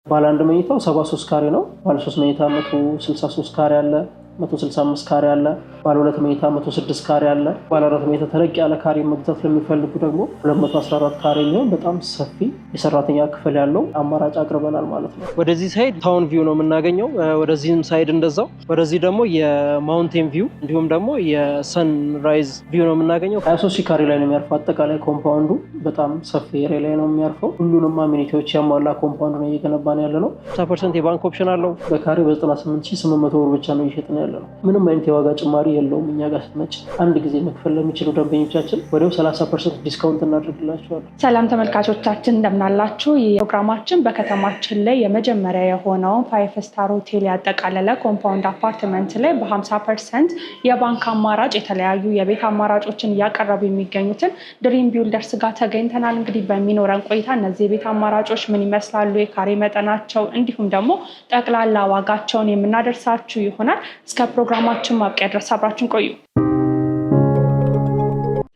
ባለ አንድ መኝታው 73 ካሬ ነው። ባለ ሶስት መኝታ 163 ካሬ አለ፣ 165 ካሬ አለ። ባለ ሁለት መኝታ 106 ካሬ አለ። ባለ አራት መኝታ ተለቅ ያለ ካሬ መግዛት ለሚፈልጉ ደግሞ 214 ካሬ የሚሆን በጣም ሰፊ የሰራተኛ ክፍል ያለው አማራጭ አቅርበናል ማለት ነው። ወደዚህ side town view ነው የምናገኘው። ወደዚህም side እንደዛው። ወደዚህ ደግሞ የ mountain view እንዲሁም ደግሞ የ sunrise view ነው የምናገኘው። 23 ሺህ ካሬ ላይ ነው የሚያርፈው። አጠቃላይ compound ኡ በጣም ሰፊ area ላይ ነው የሚያርፈው። ሁሉንም amenity ዎች ያሟላ compound ነው እየገነባን ያለ ነው። 50% የባንክ option አለው። በካሬ በ98,800 ብር ብቻ ነው እየሸጥን ያለ ነው። ምንም አይነት የዋጋ ጭማሪ የለውም። እኛ ጋር ስትመጪ አንድ ጊዜ መክፈል ለሚችሉ ደንበኞቻችን ወዲያው 30% discount እናደርግላቸዋለን። ሰላም ተመልካቾቻችን፣ እንደምናላችሁ። ይህ ፕሮግራማችን በከተማችን ላይ የመጀመሪያ የሆነውን five star ሆቴል ያጠቃለለ compound አፓርትመንት ላይ በ50% የባንክ አማራጭ የተለያዩ የቤት አማራጮችን እያቀረቡ የሚገኙትን Dream Builders ጋር ተገኝተናል። እንግዲህ በሚኖረን ቆይታ እነዚህ የቤት አማራጮች ምን ይመስላሉ፣ የካሬ መጠናቸው እንዲሁም ደግሞ ጠቅላላ ዋጋቸውን የምናደርሳችሁ ይሆናል። እስከ ፕሮግራማችን ማብቂያ ድረስ አብራችን ቆዩ።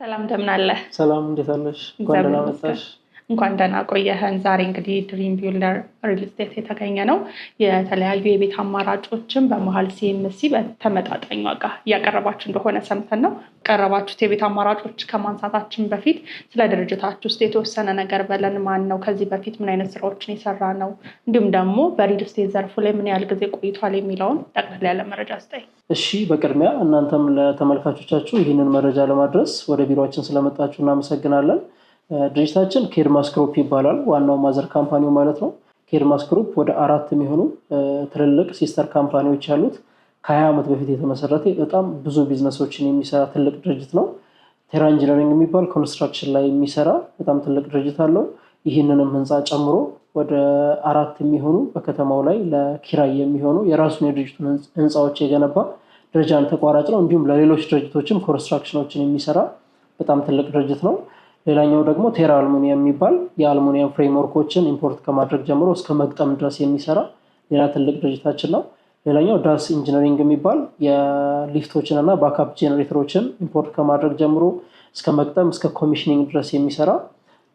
ሰላም፣ እንደምን አለ? ሰላም፣ እንዴት አለሽ? እንኳን ደህና መጣሽ። እንኳን ደህና ቆየህን። ዛሬ እንግዲህ Dream Builder Real Estate የተገኘ ነው የተለያዩ የቤት አማራጮችን በመሀል ሲኤምሲ በተመጣጣኝ ዋጋ እያቀረባችሁ እንደሆነ ሰምተን ነው። ቀረባችሁት የቤት አማራጮች ከማንሳታችን በፊት ስለ ድርጅታችሁ ውስጥ የተወሰነ ነገር በለን። ማን ነው? ከዚህ በፊት ምን አይነት ስራዎችን የሰራ ነው? እንዲሁም ደግሞ በ real estate ዘርፉ ላይ ምን ያህል ጊዜ ቆይቷል የሚለውን ጠቅለል ያለ መረጃ ስጠኝ። እሺ፣ በቅድሚያ እናንተም ለተመልካቾቻችሁ ይህንን መረጃ ለማድረስ ወደ ቢሮአችን ስለመጣችሁ እናመሰግናለን። ድርጅታችን ኬድማስ Group ይባላል። ዋናው mother company ው ማለት ነው። ኬድማስ Group ወደ አራት የሚሆኑ ትልልቅ sister company ዎች ያሉት፣ ከ20 ዓመት በፊት የተመሰረተ፣ በጣም ብዙ ቢዝነሶችን የሚሰራ ትልቅ ድርጅት ነው። ቴራ Engineering የሚባል construction ላይ የሚሰራ በጣም ትልቅ ድርጅት አለው። ይህንንም ህንፃ ጨምሮ ወደ አራት የሚሆኑ በከተማው ላይ ለኪራይ የሚሆኑ የራሱን የድርጅቱን ህንፃዎች የገነባ ደረጃን ተቋራጭ ነው። እንዲሁም ለሌሎች ድርጅቶችም construction ኖችን የሚሰራ በጣም ትልቅ ድርጅት ነው። ሌላኛው ደግሞ ቴራ አልሙኒየም የሚባል የአልሙኒየም framework ኦችን import ከማድረግ ጀምሮ እስከ መግጠም ድረስ የሚሰራ ሌላ ትልቅ ድርጅታችን ነው። ሌላኛው ዳስ Engineering የሚባል የሊፍቶችን እና backup generator ኦችን import ከማድረግ ጀምሮ እስከ መግጠም፣ እስከ commissioning ድረስ የሚሰራ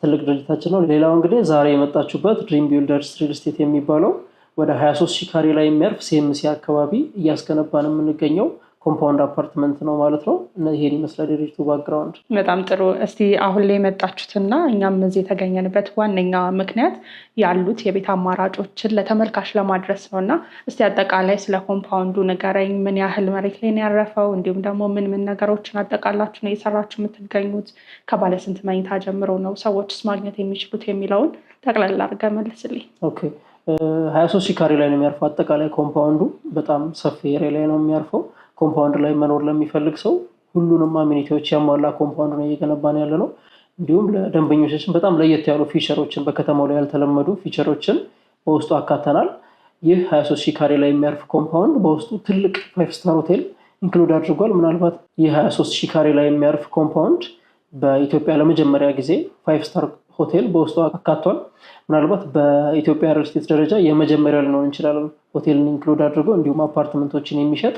ትልቅ ድርጅታችን ነው። ሌላው እንግዲህ ዛሬ የመጣችሁበት Dream Builders Real Estate የሚባለው ወደ 23 ሺህ ካሬ ላይ የሚያርፍ ሲኤምሲ አካባቢ እያስገነባን የምንገኘው compound አፓርትመንት ነው ማለት ነው። ይሄን ይመስላል የድርጅቱ background። በጣም ጥሩ። እስቲ አሁን ላይ የመጣችሁትና እኛም እዚህ የተገኘንበት ዋነኛ ምክንያት ያሉት የቤት አማራጮችን ለተመልካች ለማድረስ ነው፣ እና እስቲ አጠቃላይ ስለ compound ኡ ንገረኝ። ምን ያህል መሬት ላይ ነው ያረፈው? እንዲሁም ደግሞ ምን ምን ነገሮችን አጠቃላችሁ ነው እየሰራችሁ የምትገኙት? ከባለ ስንት መኝታ ጀምሮ ነው ሰዎችስ ማግኘት የሚችሉት የሚለውን ጠቅላላ አድርገህ መልስልኝ። Okay፣ 23 ሺህ ካሬ ላይ ነው የሚያርፈው። አጠቃላይ compound ኡ በጣም ሰፊ area ላይ ነው የሚያርፈው። Compound ላይ መኖር ለሚፈልግ ሰው ሁሉንም amenity ዎች ያሟላ compound ነው እየገነባን ያለ ነው። እንዲሁም ለደንበኞቻችን በጣም ለየት ያሉ feature ኦችን፣ በከተማው ላይ ያልተለመዱ feature ኦችን በውስጡ አካተናል። ይህ 23 ሺህ ካሬ ላይ የሚያርፍ compound በውስጡ ትልቅ five star ሆቴል include አድርጓል። ምናልባት ይህ 23 ሺህ ካሬ ላይ የሚያርፍ compound በኢትዮጵያ ለመጀመሪያ ጊዜ five star ሆቴል በውስጡ አካቷል። ምናልባት በኢትዮጵያ real estate ደረጃ የመጀመሪያ ልንሆን እንችላለን። ሆቴልን include አድርጎ እንዲሁም አፓርትመንቶችን የሚሸጥ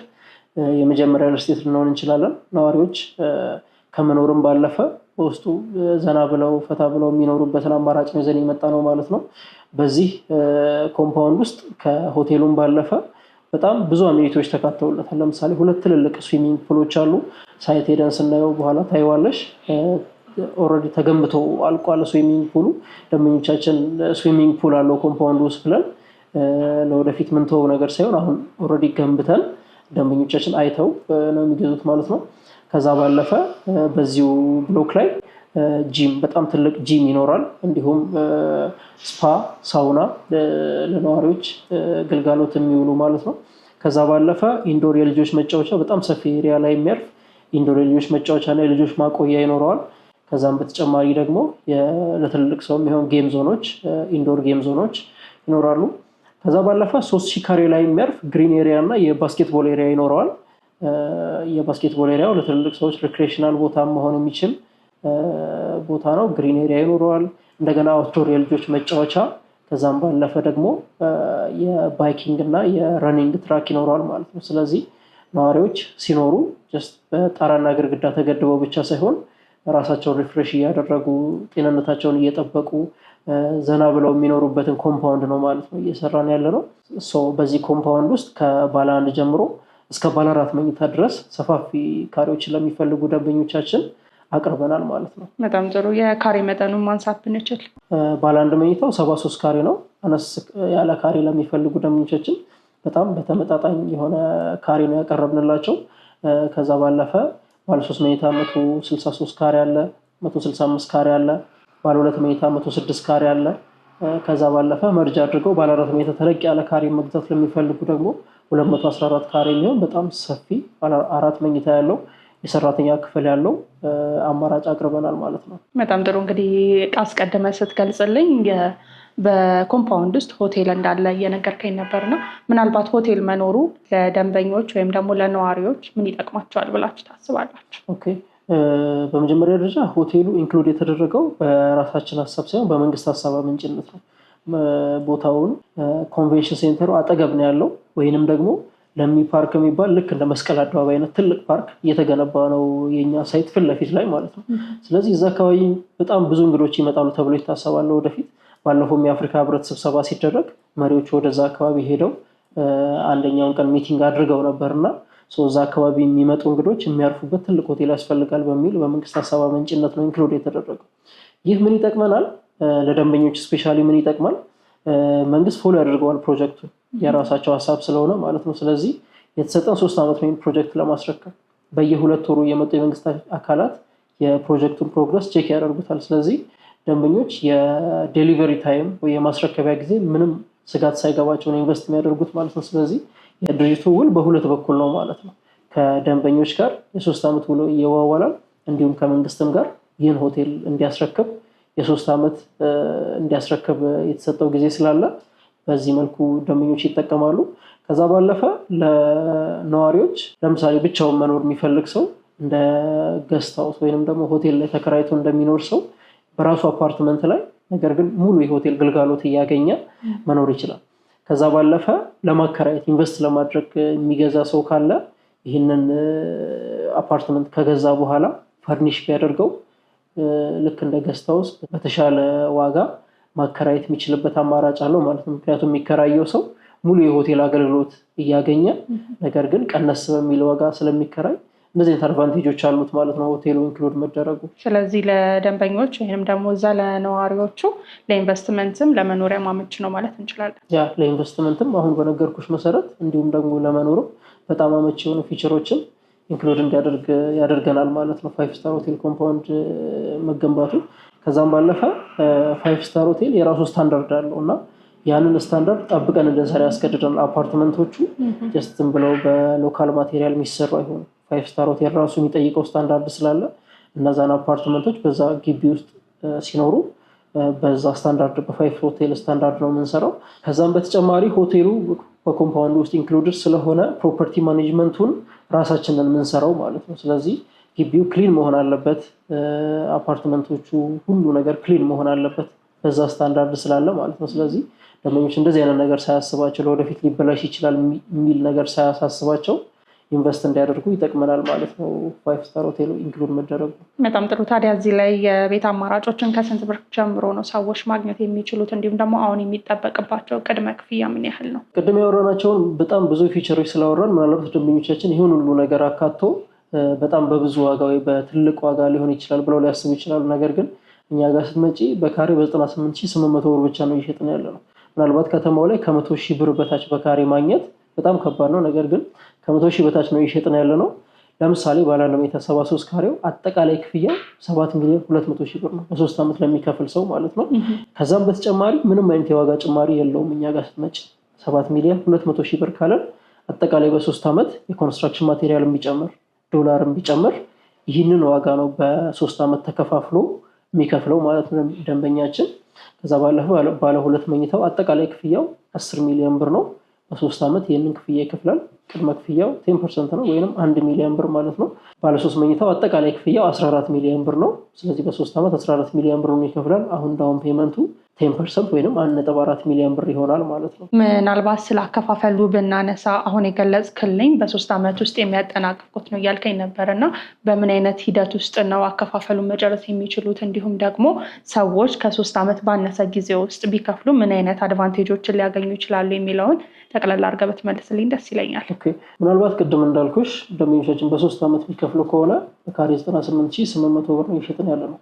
የመጀመሪያ real estate ልንሆን እንችላለን። ነዋሪዎች ከመኖርም ባለፈ በውስጡ ዘና ብለው ፈታ ብለው የሚኖሩበትን አማራጭ ነው ይዘን የመጣ ነው ማለት ነው። በዚህ compound ውስጥ ከሆቴሉም ባለፈ በጣም ብዙ amenity ዎች ተካተውለታል። ለምሳሌ ሁለት ትልልቅ swimming pool ኦች አሉ። Site ሄደን ስናየው በኋላ ታይዋለሽ። Already ተገንብቶ አልቋል swimming pool ኡ። ደንበኞቻችን swimming pool አለው compound ውስጥ ብለን ለወደፊት ምንተወው ነገር ሳይሆን አሁን already ገንብተን ደንበኞቻችን አይተው ነው የሚገዙት ማለት ነው። ከዛ ባለፈ በዚሁ block ላይ ጂም፣ በጣም ትልቅ ጂም ይኖራል። እንዲሁም spa፣ sauna ለነዋሪዎች ግልጋሎት የሚውሉ ማለት ነው። ከዛ ባለፈ indoor የልጆች መጫወቻ፣ በጣም ሰፊ area ላይ የሚያርፍ indoor የልጆች መጫወቻ እና የልጆች ማቆያ ይኖረዋል። ከዛም በተጨማሪ ደግሞ ለትልልቅ ሰው የሚሆን game zone ኦች፣ indoor game zone ኦች ይኖራሉ። ከዛ ባለፈ 3,000 ካሬ ላይ የሚያርፍ green area እና የ basketball area ይኖረዋል። የ basketball area ው ለትልልቅ ሰዎች recreational ቦታ መሆን የሚችል ቦታ ነው። Green area ይኖረዋል። እንደገና outdoor የልጆች መጫወቻ፣ ከዛም ባለፈ ደግሞ የ biking እና የ running track ይኖረዋል ማለት ነው። ስለዚህ ነዋሪዎች ሲኖሩ just በጣራና ግድግዳ ተገድበው ብቻ ሳይሆን ራሳቸውን refresh እያደረጉ፣ ጤንነታቸውን እየጠበቁ፣ ዘና ብለው የሚኖሩበትን compound ነው ማለት ነው እየሰራን ያለ ነው። በዚህ compound ውስጥ ከባለ አንድ ጀምሮ እስከ ባለ አራት መኝታ ድረስ ሰፋፊ ካሬዎችን ለሚፈልጉ ደንበኞቻችን አቅርበናል ማለት ነው። በጣም ጥሩ። የካሬ መጠኑን ማንሳት ብንችል? ባለ አንድ መኝታው 73 ካሬ ነው። አነስ ያለ ካሬ ለሚፈልጉ ደንበኞቻችን በጣም በተመጣጣኝ የሆነ ካሬ ነው ያቀረብንላቸው። ከዛ ባለፈ ባለ ሶስት መኝታ 163 ካሬ አለ፣ 165 ካሬ አለ፣ ባለ ሁለት መኝታ 106 ካሬ አለ። ከዛ ባለፈ merge አድርገው ባለ አራት መኝታ ተለቅ ያለ ካሬ መግዛት ለሚፈልጉ ደግሞ 214 ካሬ የሚሆን በጣም ሰፊ ባለ አራት መኝታ ያለው፣ የሰራተኛ ክፍል ያለው አማራጭ አቅርበናል ማለት ነው። በጣም ጥሩ። እንግዲህ አስቀድመህ ስትገልጽልኝ በ compound ውስጥ ሆቴል እንዳለ እየነገርከኝ ነበር እና ምናልባት ሆቴል መኖሩ ለደንበኞች ወይም ደግሞ ለነዋሪዎች ምን ይጠቅማቸዋል ብላችሁ ታስባላችሁ? Okay፣ በመጀመሪያ ደረጃ ሆቴሉ include የተደረገው በራሳችን ሀሳብ ሳይሆን በመንግስት ሀሳብ አመንጭነት ነው። ቦታውን convention center ኡ አጠገብ ነው ያለው፣ ወይንም ደግሞ ለሚ ፓርክ የሚባል ልክ እንደ መስቀል አደባባይ አይነት ትልቅ ፓርክ እየተገነባ ነው የኛ site ፊት ለፊት ላይ ማለት ነው። ስለዚህ እዛ አካባቢ በጣም ብዙ እንግዶች ይመጣሉ ተብሎ ይታሰባል ወደፊት። ባለፈውም የአፍሪካ ህብረት ስብሰባ ሲደረግ መሪዎቹ ወደዛ አካባቢ ሄደው አንደኛውን ቀን meeting አድርገው ነበር እና እዛ አካባቢ የሚመጡ እንግዶች የሚያርፉበት ትልቅ ሆቴል ያስፈልጋል በሚል በመንግስት ሀሳብ አመንጭነት ነው include የተደረገው። ይህ ምን ይጠቅመናል? ለደንበኞች specially ምን ይጠቅማል? መንግስት follow ያደርገዋል ፕሮጀክቱ፣ የራሳቸው ሀሳብ ስለሆነ ማለት ነው። ስለዚህ የተሰጠን 3 ዓመት ነው ፕሮጀክት ለማስረከብ። በየ2 ወሩ የመጡ የመንግስት አካላት የፕሮጀክቱን progress check ያደርጉታል። ስለዚህ ደንበኞች የ delivery time ወይ የማስረከቢያ ጊዜ ምንም ስጋት ሳይገባቸው ነው invest የሚያደርጉት ማለት ነው። ስለዚህ የድርጅቱ ውል በሁለት በኩል ነው ማለት ነው። ከደንበኞች ጋር የ3 ዓመት ውል ይዋዋላል። እንዲሁም ከመንግስትም ጋር ይህን ሆቴል እንዲያስረክብ፣ የ3 ዓመት እንዲያስረክብ የተሰጠው ጊዜ ስላለ በዚህ መልኩ ደንበኞች ይጠቀማሉ። ከዛ ባለፈ ለነዋሪዎች ለምሳሌ ብቻውን መኖር የሚፈልግ ሰው እንደ guest house ወይንም ደግሞ ሆቴል ላይ ተከራይቶ እንደሚኖር ሰው በራሱ አፓርትመንት ላይ ነገር ግን ሙሉ የሆቴል ግልጋሎት እያገኘ መኖር ይችላል። ከዛ ባለፈ ለማከራየት፣ invest ለማድረግ የሚገዛ ሰው ካለ ይህንን አፓርትመንት ከገዛ በኋላ furnish ቢያደርገው ልክ እንደ guest house በተሻለ ዋጋ ማከራየት የሚችልበት አማራጭ አለው ማለት ነው። ምክንያቱም የሚከራየው ሰው ሙሉ የሆቴል አገልግሎት እያገኘ ነገር ግን ቀነስ በሚል ዋጋ ስለሚከራይ እንደዚህ አይነት advantage ኦች አሉት ማለት ነው ሆቴሉ include መደረጉ። ስለዚህ ለደንበኞች ወይም ደግሞ እዛ ለነዋሪዎቹ ለኢንቨስትመንትም ለመኖሪያም አመች ነው ማለት እንችላለን። Yeah፣ ለኢንቨስትመንትም አሁን በነገርኩሽ መሰረት እንዲሁም ደግሞ ለመኖርም በጣም አመቺ የሆኑ feature ኦችን include እንዲያደርግ ያደርገናል ማለት ነው five star ሆቴል compound መገንባቱ። ከዛም ባለፈ five star ሆቴል የራሱ ስታንዳርድ አለው እና ያንን ስታንዳርድ ጠብቀን እንድንሰራ ያስገድደናል። አፓርትመንቶቹ just ዝም ብለው በ local material የሚሰሩ አይሆኑም። Five star ሆቴል ራሱ የሚጠይቀው ስታንዳርድ ስላለ እነዛን አፓርትመንቶች በዛ ግቢ ውስጥ ሲኖሩ በዛ ስታንዳርድ፣ በ five ሆቴል ስታንዳርድ ነው የምንሰራው። ከዛም በተጨማሪ ሆቴሉ በ compound ውስጥ included ስለሆነ property management ኡን ራሳችንን የምንሰራው ማለት ነው። ስለዚህ ግቢው clean መሆን አለበት፣ አፓርትመንቶቹ ሁሉ ነገር clean መሆን አለበት በዛ ስታንዳርድ ስላለ ማለት ነው። ስለዚህ ደንበኞች እንደዚህ አይነት ነገር ሳያስባቸው፣ ለወደፊት ሊበላሽ ይችላል የሚል ነገር ሳያሳስባቸው invest እንዲያደርጉ ይጠቅመናል ማለት ነው five star ሆቴሉ include መደረጉ። በጣም ጥሩ። ታዲያ እዚህ ላይ የቤት አማራጮችን ከስንት ብር ጀምሮ ነው ሰዎች ማግኘት የሚችሉት? እንዲሁም ደግሞ አሁን የሚጠበቅባቸው ቅድመ ክፍያ ምን ያህል ነው? ቅድም ያወራናቸውን በጣም ብዙ feature ኦች ስላወራን ምናልባት ደንበኞቻችን ይህን ሁሉ ነገር አካቶ በጣም በብዙ ዋጋ ወይ በትልቅ ዋጋ ሊሆን ይችላል ብለው ሊያስቡ ይችላሉ። ነገር ግን እኛ ጋር ስትመጪ በካሬ በ98,800 ብር ብቻ ነው እየሸጥን ያለ ነው። ምናልባት ከተማው ላይ ከ100,000 ብር በታች በካሬ ማግኘት በጣም ከባድ ነው። ነገር ግን ከ100,000 በታች ነው እየሸጥን ያለ ነው። ለምሳሌ ባለ አንድ መኝታ 73 ካሬው አጠቃላይ ክፍያው 7,200,000 ብር ነው፣ በ3 ዓመት ለሚከፍል ሰው ማለት ነው። ከዛም በተጨማሪ ምንም አይነት የዋጋ ጭማሪ የለውም። እኛ ጋር ስትመጪ 7,200,000 ብር ካለን አጠቃላይ በ3 ዓመት የ construction material ቢጨምር፣ ዶላርም ቢጨምር ይህንን ዋጋ ነው በ3 ዓመት ተከፋፍሎ የሚከፍለው ማለት ነው ደንበኛችን። ከዛ ባለፈ ባለ ሁለት መኝታው አጠቃላይ ክፍያው 10 ሚሊዮን ብር ነው። በ3 ዓመት ይህንን ክፍያ ይከፍላል። ቅድመ ክፍያው 10% ነው ወይም 1 ሚሊዮን ብር ማለት ነው። ባለ ሶስት መኝታው አጠቃላይ ክፍያው 14 ሚሊዮን ብር ነው። ስለዚህ በ3 ዓመት 14 ሚሊዮን ብር ይከፍላል። አሁን down payment ኡ 10% ወይም 1.4 ሚሊዮን ብር ይሆናል ማለት ነው። ምናልባት ስለ አከፋፈሉ ብናነሳ አሁን የገለጽክልኝ በ3 ዓመት ውስጥ የሚያጠናቅቁት ነው እያልከኝ ነበር እና በምን አይነት ሂደት ውስጥ ነው አከፋፈሉን መጨረስ የሚችሉት? እንዲሁም ደግሞ ሰዎች ከ3 ዓመት ባነሰ ጊዜ ውስጥ ቢከፍሉ ምን አይነት advantage ኦችን ሊያገኙ ይችላሉ የሚለውን ጠቅለል አድርገህ ብትመልስልኝ ደስ ይለኛል። Okay፣ ምናልባት ቅድም እንዳልኩሽ ደንበኞቻችን በ3 ዓመት የሚከፍሉ ከሆነ በካሬ 98,800 ብር ነው እየሸጥን ያለ ነው።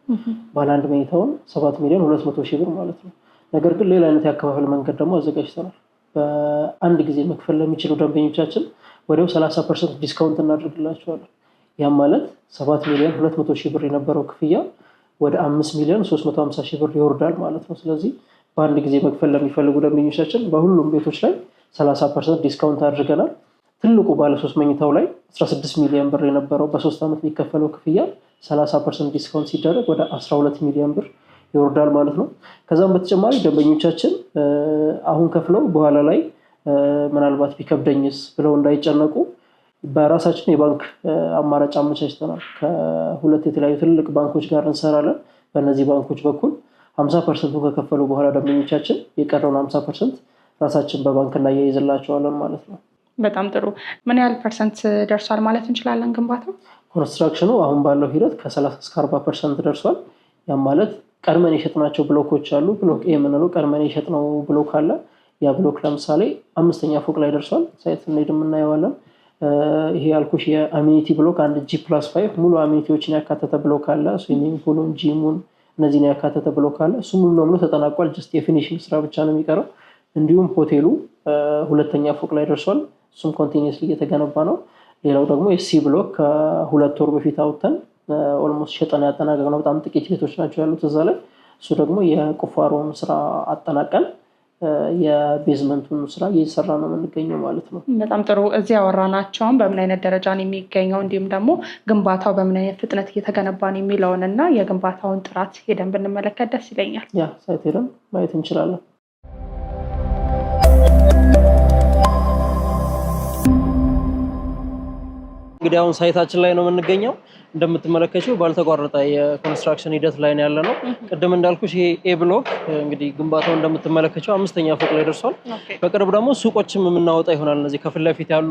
ባለ አንድ መኝታውን 7 ሚሊዮን 200 ሺህ ብር ማለት ነው። ነገር ግን ሌላ አይነት የአከፋፈል መንገድ ደግሞ አዘጋጅተናል። በአንድ ጊዜ መክፈል ለሚችሉ ደንበኞቻችን ወዲያው 30% discount እናደርግላቸዋለን። ያም ማለት 7 ሚሊዮን 200 ሺህ ብር የነበረው ክፍያ ወደ 5 ሚሊዮን 350 ሺህ ብር ይወርዳል ማለት ነው። ስለዚህ በአንድ ጊዜ መክፈል ለሚፈልጉ ደንበኞቻችን በሁሉም ቤቶች ላይ 30% discount አድርገናል። ትልቁ ባለ ሶስት መኝታው ላይ 16 ሚሊዮን ብር የነበረው በ3 ዓመት የሚከፈለው ክፍያ 30% discount ሲደረግ ወደ 12 ሚሊዮን ብር ይወርዳል ማለት ነው። ከዛም በተጨማሪ ደንበኞቻችን አሁን ከፍለው በኋላ ላይ ምናልባት ቢከብደኝስ ብለው እንዳይጨነቁ በራሳችን የባንክ አማራጭ አመቻችተናል። ከሁለት የተለያዩ ትልልቅ ባንኮች ጋር እንሰራለን። በእነዚህ ባንኮች በኩል 50%ቱን ከከፈሉ በኋላ ደንበኞቻችን የቀረውን 50% ራሳችን በባንክ እናያይዝላቸዋለን ማለት ነው። በጣም ጥሩ። ምን ያህል percent ደርሷል ማለት እንችላለን ግንባታው? Construction ኑ አሁን ባለው ሂደት ከ30 እስከ 40% ደርሷል። ያም ማለት ቀድመን የሸጥናቸው block ኦች አሉ። Block A የምንለው ቀድመን የሸጥነው block አለ። ያ block ለምሳሌ አምስተኛ ፎቅ ላይ ደርሷል። Site ስንሄድ የምናየዋለን። ይሄ ያልኩሽ የ amenity block አንድ G+5 ሙሉ amenity ዎችን ያካተተ block አለ። Swimming pool ኡን፣ ጂሙን እነዚህን ያካተተ block አለ። እሱ ሙሉ ለሙሉ ተጠናቋል። Just የ finishing ስራ ብቻ ነው የሚቀረው። እንዲሁም ሆቴሉ ሁለተኛ ፎቅ ላይ ደርሷል። እሱም continuously እየተገነባ ነው። ሌላው ደግሞ የ C block ከ2 ወር በፊት አውጥተን almost ሸጠን ያጠናቀቅነው። በጣም ጥቂት ቤቶች ናቸው ያሉት እዛ ላይ። እሱ ደግሞ የቁፋሮውን ስራ አጠናቀን የ basement ኡን ስራ እየሰራ ነው የምንገኘው ማለት ነው። በጣም ጥሩ። እዚህ ያወራናቸውን በምን አይነት ደረጃ ነው የሚገኘው እንዲሁም ደግሞ ግንባታው በምን አይነት ፍጥነት እየተገነባ ነው የሚለውን እና የግንባታውን ጥራት ሄደን ብንመለከት ደስ ይለኛል። Yeah፣ site ሄደን ማየት እንችላለን። እንግዲህ አሁን site ኣችን ላይ ነው የምንገኘው። እንደምትመለከችው ባልተቋረጠ የ construction ሂደት ላይ ነው ያለነው። ቅድም እንዳልኩሽ ይሄ A block እንግዲህ ግንባታው እንደምትመለከችው አምስተኛ ፎቅ ላይ ደርሷል። በቅርቡ ደግሞ ሱቆችም የምናወጣ ይሆናል። እነዚህ ከፊት ለፊት ያሉ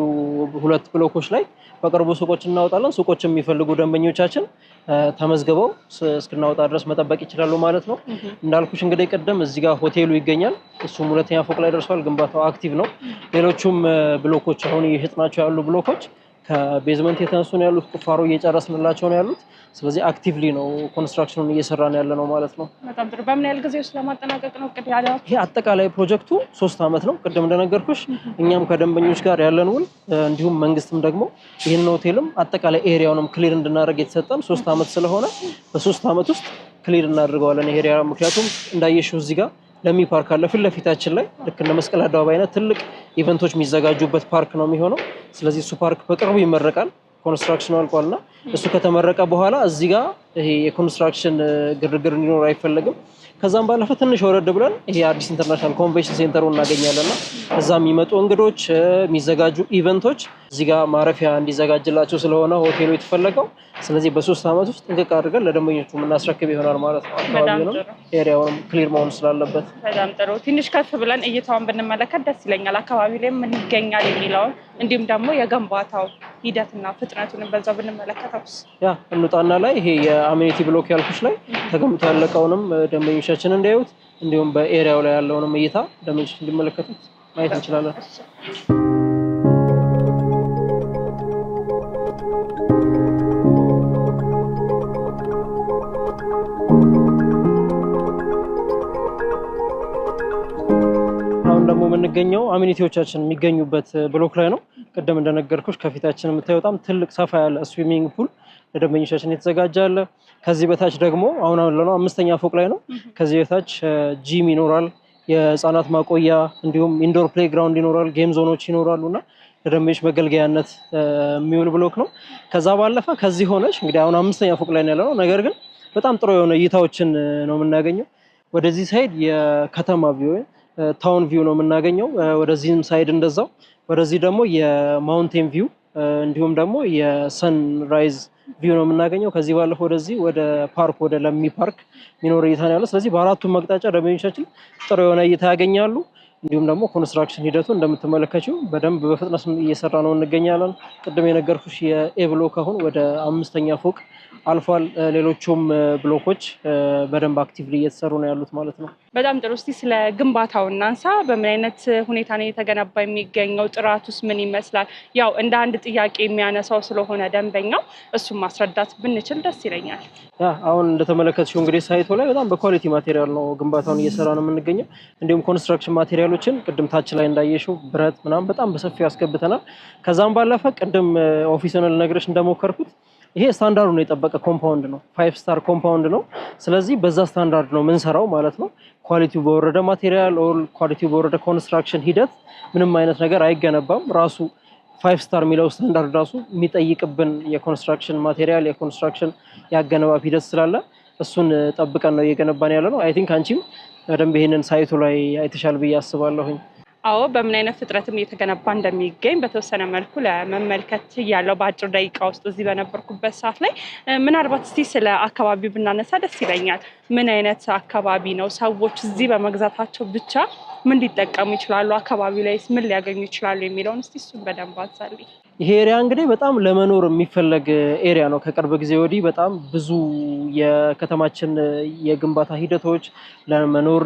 ሁለት block ኦች ላይ በቅርቡ ሱቆች እናወጣለን። ሱቆች የሚፈልጉ ደንበኞቻችን ተመዝግበው እስክናወጣ ድረስ መጠበቅ ይችላሉ ማለት ነው። እንዳልኩሽ እንግዲህ ቅድም እዚህ ጋር ሆቴሉ ይገኛል። እሱም ሁለተኛ ፎቅ ላይ ደርሷል። ግንባታው active ነው። ሌሎቹም block ኦች አሁን እየሸጥናቸው ያሉ block ኦች ከ basement የተነሱ ነው ያሉት። ቁፋሮ እየጨረስንላቸው ነው ያሉት። ስለዚህ actively ነው construction ኑን እየሰራን ያለ ነው ማለት ነው። በጣም ጥሩ። በምን ያህል ጊዜ ውስጥ ለማጠናቀቅ ነው እቅድ ያላችሁ? ይሄ አጠቃላይ ፕሮጀክቱ 3 ዓመት ነው። ቅድም እንደነገርኩሽ እኛም ከደንበኞች ጋር ያለን ውል እንዲሁም መንግስትም ደግሞ ይህንን ሆቴልም አጠቃላይ area ውንም clear እንድናደርግ የተሰጠን 3 ዓመት ስለሆነ በ3 ዓመት ውስጥ clear እናደርገዋለን ይሄ area። ምክንያቱም እንዳየሽው እዚህ ጋር ለሚ ፓርክ አለ ፊት ለፊታችን ላይ፣ ልክ እንደ መስቀል አደባባይ አይነት ትልቅ event ኦች የሚዘጋጁበት ፓርክ ነው የሚሆነው። ስለዚህ እሱ ፓርክ በቅርቡ ይመረቃል። Construction ኑ አልቋልና እሱ ከተመረቀ በኋላ እዚህ ጋር ይሄ የ construction ግርግር እንዲኖር አይፈለግም። ከዛም ባለፈ ትንሽ ወረድ ብለን ይሄ አዲስ International Convention Center ኡ እናገኛለንና እዛ የሚመጡ እንግዶች፣ የሚዘጋጁ event ኦች እዚህ ጋር ማረፊያ እንዲዘጋጅላቸው ስለሆነ ሆቴሉ የተፈለገው። ስለዚህ በ3 ዓመት ውስጥ ጥንቅቅ አድርገን ለደንበኞቹ የምናስረክብ ይሆናል ማለት ነው። አካባቢውንም area ውንም clear መሆን ስላለበት። በጣም ጥሩ። ትንሽ ከፍ ብለን እይታውን ብንመለከት ደስ ይለኛል። አካባቢ ላይ ምን ይገኛል የሚለውን እንዲሁም ደግሞ የግንባታው ሂደትና ፍጥነቱንም በዛው ብንመለከተውስ? Yeah፣ እንውጣና ላይ ይሄ የ amenity block ያልኩሽ ላይ ተገንብቶ ያለቀውንም ደንበኞቻችን እንዲያዩት እንዲሁም በ area ው ላይ ያለውንም እይታ ደንበኞች እንዲመለከቱት ማየት እንችላለን። አሁን ደግሞ የምንገኘው amenity ዎቻችን የሚገኙበት block ላይ ነው። ቅድም እንደነገርኩሽ ከፊታችን የምታየው በጣም ትልቅ ሰፋ ያለ swimming pool ለደንበኞቻችን የተዘጋጀ አለ። ከዚህ በታች ደግሞ አሁን ያለነው አምስተኛ ፎቅ ላይ ነው። ከዚህ በታች ጂም ይኖራል፣ የህፃናት ማቆያ እንዲሁም indoor playground ይኖራል፣ game zone ኦች ይኖራሉ እና ለደንበኞች መገልገያነት የሚውል block ነው። ከዛ ባለፈ ከዚህ ሆነሽ እንግዲህ አሁን አምስተኛ ፎቅ ላይ ነው ያለነው። ነገር ግን በጣም ጥሩ የሆነ እይታዎችን ነው የምናገኘው። ወደዚህ side የከተማ view፣ town view ነው የምናገኘው። ወደዚህም side እንደዛው፣ ወደዚህ ደግሞ የ mountain view እንዲሁም ደግሞ የ sunrise view ነው የምናገኘው። ከዚህ ባለፈ ወደዚህ ወደ ፓርክ፣ ወደ ለሚ ፓርክ የሚኖር እይታ ነው ያለው። ስለዚህ በአራቱም አቅጣጫ ደንበኞቻችን ጥሩ የሆነ እይታ ያገኛሉ። እንዲሁም ደግሞ construction ሂደቱ እንደምትመለከችው በደንብ በፍጥነት እየሰራ ነው እንገኛለን። ቅድም የነገርኩሽ የ A block አሁን ወደ አምስተኛ ፎቅ አልፏል። ሌሎቹም ብሎኮች በደንብ actively እየተሰሩ ነው ያሉት ማለት ነው። በጣም ጥሩ። እስቲ ስለ ግንባታው እናንሳ። በምን አይነት ሁኔታ ነው የተገነባ የሚገኘው? ጥራቱስ ምን ይመስላል? ያው እንደ አንድ ጥያቄ የሚያነሳው ስለሆነ ደንበኛው እሱን ማስረዳት ብንችል ደስ ይለኛል። Yeah፣ አሁን እንደተመለከትሽው እንግዲህ site ኡ ላይ በጣም በ quality material ነው ግንባታውን እየሰራ ነው የምንገኘው። እንዲሁም construction material ኦችን ቅድም ታች ላይ እንዳየሽው ብረት ምናምን በጣም በሰፊው ያስገብተናል። ከዛም ባለፈ ቅድም office ን ልነግርሽ እንደሞከርኩት ይሄ ስታንዳርዱን የጠበቀ compound ነው። Five star compound ነው። ስለዚህ በዛ ስታንዳርድ ነው የምንሰራው ማለት ነው። Quality ው በወረደ material or quality ው በወረደ construction ሂደት ምንም አይነት ነገር አይገነባም። ራሱ five star የሚለው ስታንዳርድ ራሱ የሚጠይቅብን የ construction material፣ የ construction ያገነባብ ሂደት ስላለ እሱን ጠብቀን ነው እየገነባን ያለ ነው። I think አንቺም በደንብ ይሄንን site ኡ ላይ አይተሻል ብዬ አስባለሁኝ። አዎ፣ በምን አይነት ፍጥነትም እየተገነባ እንደሚገኝ በተወሰነ መልኩ ለመመልከት ችያለሁ በአጭር ደቂቃ ውስጥ እዚህ በነበርኩበት ሰዓት ላይ። ምናልባት እስቲ ስለ አካባቢ ብናነሳ ደስ ይለኛል። ምን አይነት አካባቢ ነው? ሰዎች እዚህ በመግዛታቸው ብቻ ምን ሊጠቀሙ ይችላሉ? አካባቢው ላይ ምን ሊያገኙ ይችላሉ የሚለውን እስቲ እሱን በደንብ አንሳልኝ። ይሄ area እንግዲህ በጣም ለመኖር የሚፈለግ area ነው። ከቅርብ ጊዜ ወዲህ በጣም ብዙ የከተማችን የግንባታ ሂደቶች፣ ለመኖር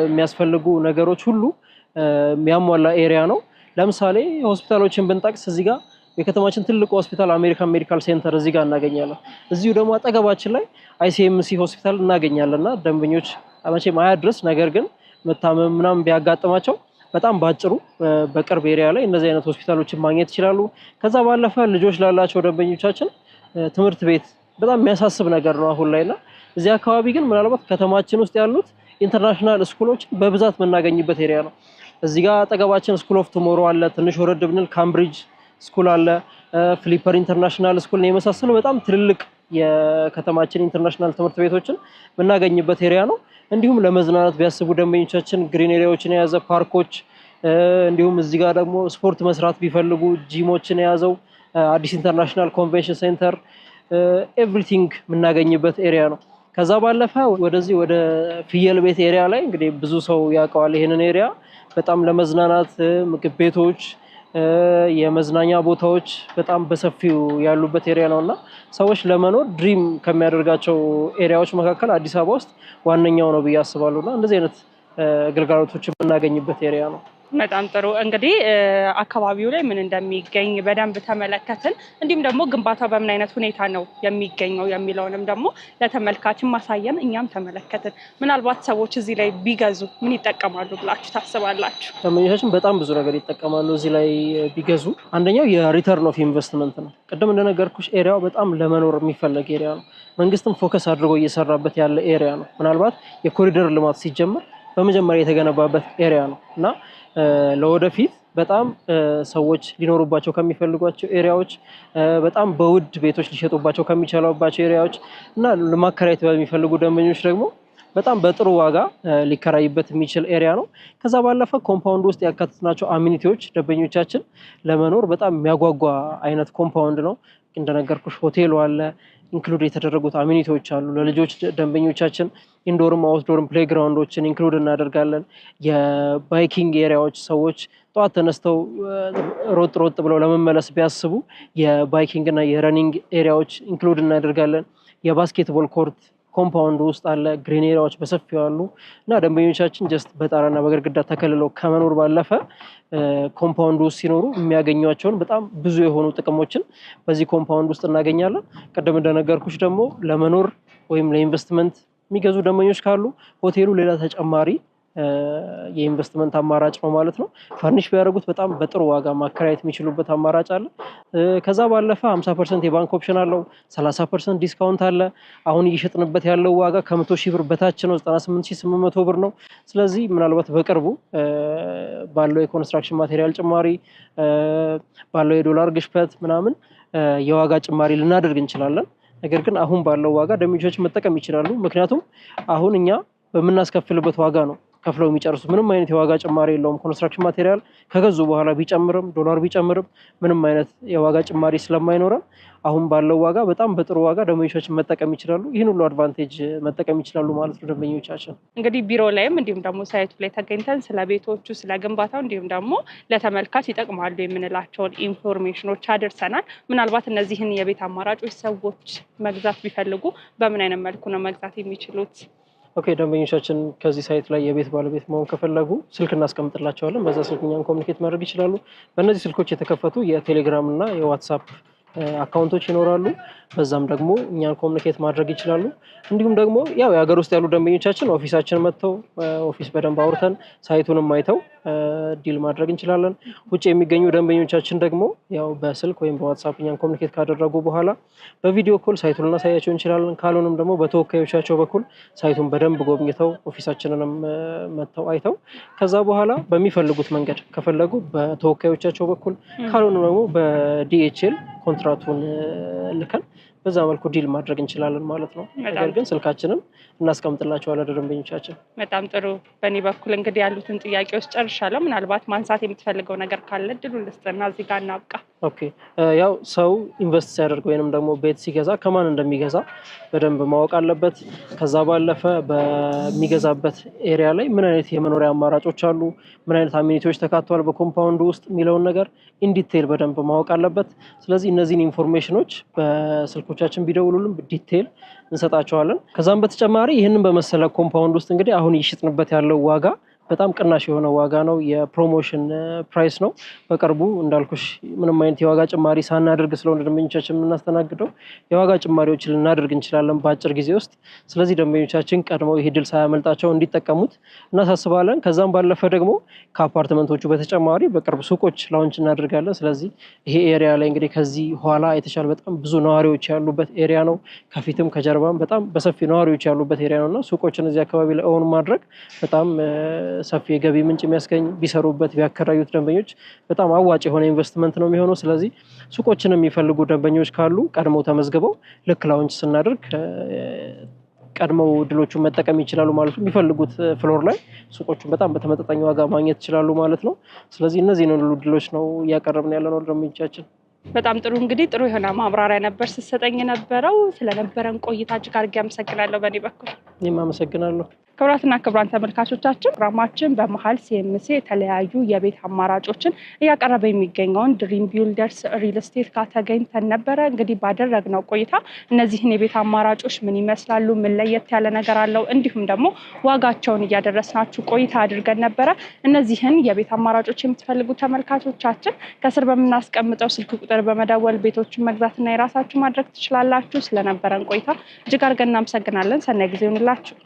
የሚያስፈልጉ ነገሮች ሁሉ የሚያሟላ area ነው። ለምሳሌ ሆስፒታሎችን ብንጠቅስ እዚህ ጋር የከተማችን ትልቁ ሆስፒታል American Medical Center እዚህ ጋር እናገኛለን። እዚሁ ደግሞ አጠገባችን ላይ ICMC ሆስፒታል እናገኛለን እና ደንበኞች መቼም አያድርስ፣ ነገር ግን መታመም ምናምን ቢያጋጥማቸው በጣም ባጭሩ በቅርብ area ላይ እነዚህ አይነት ሆስፒታሎችን ማግኘት ይችላሉ። ከዛ ባለፈ ልጆች ላላቸው ደንበኞቻችን ትምህርት ቤት በጣም የሚያሳስብ ነገር ነው አሁን ላይ። እና እዚህ አካባቢ ግን ምናልባት ከተማችን ውስጥ ያሉት international school ኦች በብዛት የምናገኝበት area ነው። እዚህ ጋር አጠገባችን School of Tomorrow አለ። ትንሽ ወረድ ብንል Cambridge School አለ። Flipper International School የመሳሰሉ በጣም ትልልቅ የከተማችን international ትምህርት ቤቶችን የምናገኝበት area ነው። እንዲሁም ለመዝናናት ቢያስቡ ደንበኞቻችን green area ዎችን የያዘ ፓርኮች፣ እንዲሁም እዚህ ጋር ደግሞ ስፖርት መስራት ቢፈልጉ ጂሞችን የያዘው አዲስ International Convention Center፣ everything የምናገኝበት area ነው። ከዛ ባለፈ ወደዚህ ወደ ፍየል ቤት area ላይ እንግዲህ ብዙ ሰው ያውቀዋል ይሄንን area። በጣም ለመዝናናት ምግብ ቤቶች፣ የመዝናኛ ቦታዎች በጣም በሰፊው ያሉበት area ነው እና ሰዎች ለመኖር dream ከሚያደርጋቸው area ዎች መካከል አዲስ አበባ ውስጥ ዋነኛው ነው ብዬ አስባለሁ እና እንደዚህ አይነት ግልጋሎቶች የምናገኝበት area ነው። በጣም ጥሩ። እንግዲህ አካባቢው ላይ ምን እንደሚገኝ በደንብ ተመለከትን። እንዲሁም ደግሞ ግንባታው በምን አይነት ሁኔታ ነው የሚገኘው የሚለውንም ደግሞ ለተመልካችን ማሳየን፣ እኛም ተመለከትን። ምናልባት ሰዎች እዚህ ላይ ቢገዙ ምን ይጠቀማሉ ብላችሁ ታስባላችሁ? ደንበኞቻችን በጣም ብዙ ነገር ይጠቀማሉ እዚህ ላይ ቢገዙ። አንደኛው የ return of investment ነው። ቅድም እንደነገርኩሽ area ው በጣም ለመኖር የሚፈለግ area ነው። መንግስትም focus አድርጎ እየሰራበት ያለ area ነው። ምናልባት የኮሪደር ልማት ሲጀምር በመጀመሪያ የተገነባበት area ነው እና ለወደፊት በጣም ሰዎች ሊኖሩባቸው ከሚፈልጓቸው area ዎች፣ በጣም በውድ ቤቶች ሊሸጡባቸው ከሚችሉባቸው area ዎች እና ለማከራየት በሚፈልጉ ደንበኞች ደግሞ በጣም በጥሩ ዋጋ ሊከራይበት የሚችል area ነው። ከዛ ባለፈ compound ውስጥ ያካተትናቸው amenity ዎች ደንበኞቻችን ለመኖር በጣም የሚያጓጓ አይነት compound ነው። እንደነገርኩሽ ሆቴሉ አለ፣ include የተደረጉት amenity ዎች አሉ። ለልጆች ደንበኞቻችን indoor ም outdoor ም playground ኦችን include እናደርጋለን። የ biking area ዎች፣ ሰዎች ጠዋት ተነስተው ሮጥ ሮጥ ብለው ለመመለስ ቢያስቡ የ biking እና የ running area ዎች include እናደርጋለን። የ basketball court compound ውስጥ አለ። Green area ዎች በሰፊው አሉ እና ደንበኞቻችን just በጣራና በግድግዳ ተከልለው ከመኖር ባለፈ compound ውስጥ ሲኖሩ የሚያገኟቸውን በጣም ብዙ የሆኑ ጥቅሞችን በዚህ compound ውስጥ እናገኛለን። ቅድም እንደነገርኩሽ ደግሞ ለመኖር ወይም ለኢንቨስትመንት የሚገዙ ደንበኞች ካሉ ሆቴሉ ሌላ ተጨማሪ የኢንቨስትመንት አማራጭ ነው ማለት ነው። Furnish ቢያደርጉት በጣም በጥሩ ዋጋ ማከራየት የሚችሉበት አማራጭ አለ። ከዛ ባለፈ 50% የባንክ option አለው፣ 30% discount አለ። አሁን እየሸጥንበት ያለው ዋጋ ከ100,000 ብር በታች ነው፣ 98,800 ብር ነው። ስለዚህ ምናልባት በቅርቡ ባለው የ construction material ጭማሪ፣ ባለው የዶላር ግሽበት ምናምን የዋጋ ጭማሪ ልናደርግ እንችላለን። ነገር ግን አሁን ባለው ዋጋ ደንበኞች መጠቀም ይችላሉ። ምክንያቱም አሁን እኛ በምናስከፍልበት ዋጋ ነው ከፍለው የሚጨርሱት። ምንም አይነት የዋጋ ጭማሪ የለውም። Construction material ከገዙ በኋላ ቢጨምርም፣ ዶላር ቢጨምርም ምንም አይነት የዋጋ ጭማሪ ስለማይኖረን አሁን ባለው ዋጋ በጣም በጥሩ ዋጋ ደንበኞቻችን መጠቀም ይችላሉ። ይህን ሁሉ advantage መጠቀም ይችላሉ ማለት ነው ደንበኞቻችን። እንግዲህ ቢሮ ላይም እንዲሁም ደግሞ site ኡ ላይ ተገኝተን ስለ ቤቶቹ፣ ስለ ግንባታው እንዲሁም ደግሞ ለተመልካች ይጠቅማሉ የምንላቸውን information ኦች አድርሰናል። ምናልባት እነዚህን የቤት አማራጮች ሰዎች መግዛት ቢፈልጉ በምን አይነት መልኩ ነው መግዛት የሚችሉት? Okay፣ ደንበኞቻችን ከዚህ site ላይ የቤት ባለቤት መሆን ከፈለጉ ስልክ እናስቀምጥላቸዋለን። በዛ ስልክ እኛን communicate ማድረግ ይችላሉ። በእነዚህ ስልኮች የተከፈቱ የቴሌግራም እና የዋትሳፕ account ኦች ይኖራሉ። በዛም ደግሞ እኛን communicate ማድረግ ይችላሉ። እንዲሁም ደግሞ ያው የሀገር ውስጥ ያሉ ደንበኞቻችን office ኣችን መጥተው office በደንብ አውርተን site ኡንም አይተው deal ማድረግ እንችላለን። ውጭ የሚገኙ ደንበኞቻችን ደግሞ ያው በስልክ ወይም በዋትሳፕ እኛን communicate ካደረጉ በኋላ በ video call site ኡን ልናሳያቸው እንችላለን። ካልሆነም ደግሞ በተወካዮቻቸው በኩል site ኡን በደንብ ጎብኝተው office ኣችንንም መጥተው አይተው ከዛ በኋላ በሚፈልጉት መንገድ ከፈለጉ በተወካዮቻቸው በኩል፣ ካልሆነ ደግሞ በ DHL ኮንትራቱን ልከን በዛ መልኩ deal ማድረግ እንችላለን ማለት ነው። ነገር ግን ስልካችንን እናስቀምጥላቸዋለን ደንበኞቻችን። በጣም ጥሩ። በእኔ በኩል እንግዲህ ያሉትን ጥያቄዎች ጨርሻለሁ። ምናልባት ማንሳት የምትፈልገው ነገር ካለ እድሉን ልስጥና እዚህ ጋር እናብቃ። Okay፣ ያው ሰው invest ሲያደርግ ወይንም ደግሞ ቤት ሲገዛ ከማን እንደሚገዛ በደንብ ማወቅ አለበት። ከዛ ባለፈ በሚገዛበት area ላይ ምን አይነት የመኖሪያ አማራጮች አሉ፣ ምን አይነት amenity ዎች ተካተዋል በ compound ኡ ውስጥ የሚለውን ነገር in detail በደንብ ማወቅ አለበት። ስለዚህ እነዚህን information ኦች በስልኮቻችን ቢደውሉልን detail እንሰጣቸዋለን። ከዛም በተጨማሪ ይህንን በመሰለ compound ውስጥ እንግዲህ አሁን እየሸጥንበት ያለው ዋጋ በጣም ቅናሽ የሆነ ዋጋ ነው። የ promotion price ነው። በቅርቡ እንዳልኩሽ ምንም አይነት የዋጋ ጭማሪ ሳናደርግ ስለሆነ ደንበኞቻችን የምናስተናግደው የዋጋ ጭማሪዎችን ልናደርግ እንችላለን በአጭር ጊዜ ውስጥ። ስለዚህ ደንበኞቻችን ቀድመው ይህ እድል ሳያመልጣቸው እንዲጠቀሙት እናሳስባለን። ከዛም ባለፈ ደግሞ ከአፓርትመንቶቹ በተጨማሪ በቅርብ ሱቆች launch እናደርጋለን። ስለዚህ ይሄ area ላይ እንግዲህ ከዚህ ኋላ የተሻለ በጣም ብዙ ነዋሪዎች ያሉበት area ነው። ከፊትም ከጀርባም በጣም በሰፊ ነዋሪዎች ያሉበት area ነው እና ሱቆችን እዚህ አካባቢ ላይ own ማድረግ በጣም ሰፊ የገቢ ምንጭ የሚያስገኝ፣ ቢሰሩበት ቢያከራዩት ደንበኞች በጣም አዋጭ የሆነ ኢንቨስትመንት ነው የሚሆነው። ስለዚህ ሱቆችን የሚፈልጉ ደንበኞች ካሉ ቀድመው ተመዝግበው ልክ launch ስናደርግ ቀድመው እድሎቹን መጠቀም ይችላሉ ማለት ነው። የሚፈልጉት floor ላይ ሱቆቹን በጣም በተመጣጣኝ ዋጋ ማግኘት ይችላሉ ማለት ነው። ስለዚህ እነዚህን ሁሉ እድሎች ነው እያቀረብን ያለነው ደንበኞቻችን። በጣም ጥሩ፣ እንግዲህ ጥሩ የሆነ ማብራሪያ ነበር ስትሰጠኝ የነበረው። ስለነበረን ቆይታ እጅግ አድርጌ አመሰግናለሁ በእኔ በኩል። እኔም አመሰግናለሁ። ክቡራትና ክቡራን ተመልካቾቻችን፣ ፕሮግራማችን በመሀል ሲኤምሲ የተለያዩ የቤት አማራጮችን እያቀረበ የሚገኘውን ድሪም ቢልደርስ ሪል ስቴት ጋር ተገኝተን ነበረ። እንግዲህ ባደረግነው ቆይታ እነዚህን የቤት አማራጮች ምን ይመስላሉ፣ ምን ለየት ያለ ነገር አለው፣ እንዲሁም ደግሞ ዋጋቸውን እያደረስናችሁ ቆይታ አድርገን ነበረ። እነዚህን የቤት አማራጮች የምትፈልጉ ተመልካቾቻችን ከስር በምናስቀምጠው ስልክ ቁጥር በመደወል ቤቶችን መግዛትና የራሳችሁ ማድረግ ትችላላችሁ። ስለነበረን ቆይታ እጅግ አድርገን እናመሰግናለን። ሰናይ ጊዜ ይሁንላችሁ።